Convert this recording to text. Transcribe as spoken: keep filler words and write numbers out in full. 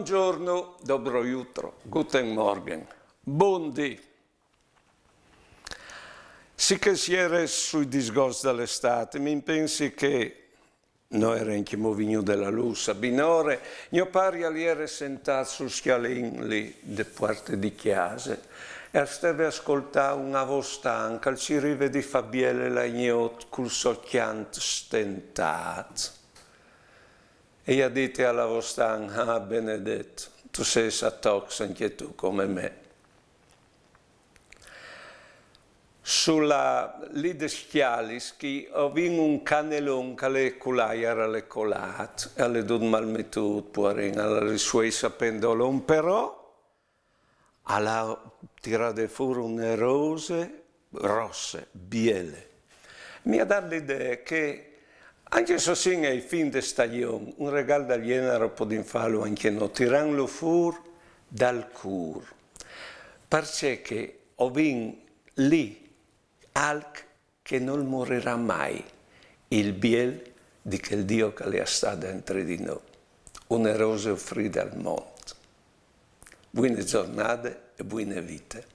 Bongiorno, dobro jutro, guten Morgen, bundì. Sì che si jere sui disgorts da l'istât, mi pensi che no jere ancjemò vignude la lûs a binore, gno pari al jere sentât sul scjalin li de puarte di cjase e al steve a scoltâ un avostan che al cirive di fâ biele la gnot cul so cjant stentât. E i à dite al avostan: "Ah, benedet, tu sês a tocs ancje tu come me." Su la li des scjalis chi o vin un canelon che al è cul aiar, al è colât, al è dut malmetût, puarin, al à li sueis a pendolon, però al à tirade fûr une rose rosse, biele. Mi à dât l'idee che, ancje se o sin ae fin de stagjon, un regâl dal gjenar o podìn fâlu ancje nô, tirantlu fûr dal cûr, parcè che o vin li alc che nol morirà mai, il biel di chel Diu che al è a stâ dentri di nô, une rose ofride al mont. Buine zornade e buine vite.